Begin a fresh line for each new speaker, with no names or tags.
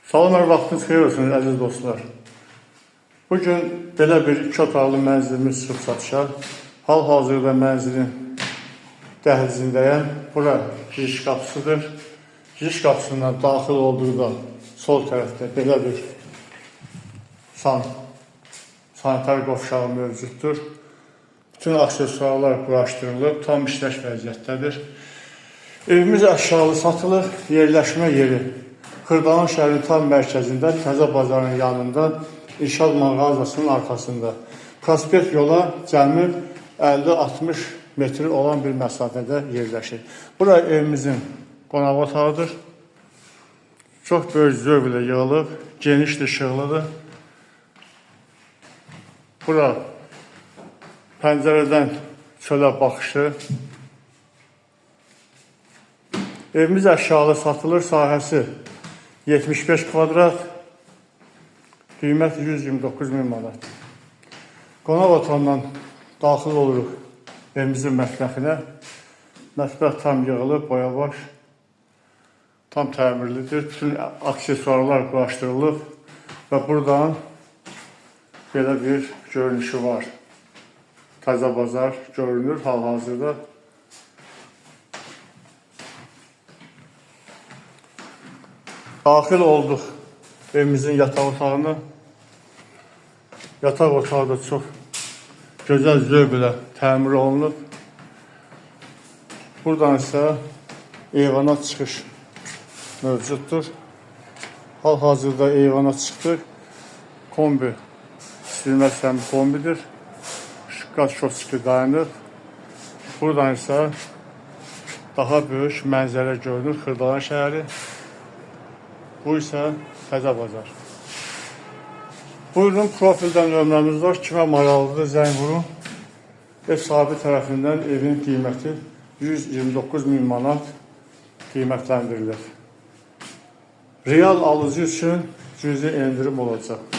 Salam, hər vaxtınız xeyir olsun, əziz dostlar. Bu gün belə bir iki otaqlı mənzilimiz çıxıb satışa. Hal-hazırda mənzilin dəhlizindəyəm. Bura giriş qapısıdır. Giriş qapısından daxil olduqda sol tərəfdə belə bir sanitar qovşağı mövcuddur. Bütün aksesuarlar quraşdırılıb, tam işlək vəziyyətdədir. Evimiz əşyalı satılır, yerləşmə yeri Xırdalan şəhərinin tam mərkəzində, Təzə Bazarın yanında, İnşaat mağazasının arxasında. Prospekt yola cəmi 50-60 metr olan bir məsafədə yerləşir. Bura evimizin qonaq otağıdır. Çox böyük zövqlə yığılıb, genişdir, işıqlıdır. Bura pəncərədən çölə baxışı. Evimiz əşyalı satılır, sahəsi 75 kvadrat, qiymət 129 min manat. Qonaq otağından daxil oluruq evimizin mətbəxinə. Mətbəx tam yığılıb, boyabaş, tam təmirlidir. Bütün aksesuarlar quraşdırılıb və buradan belə bir görünüşü var. Təzə Bazar görünür hal-hazırda. Daxil olduq evimizin yataq otağına. Yataq otağı da çox gözəl zövqlə təmir olunub. Buradan isə eyvana çıxış mövcuddur. Hal-hazırda eyvana çıxdıq. Kombi, istilmə sistemi kombidir. Qaz şoçki dayanır. Buradan isə daha böyük mənzərə görünür Xırdalan şəhəri. Bu isə Təzə Bazar. Buyurun, profildən nömrəmiz var. Kimə maraqlıdır, zəng vurun. Ev sahibi tərəfindən evin qiyməti 129 min manat qiymətləndirilir. Real alıcı üçün cüzi endirim olacaq.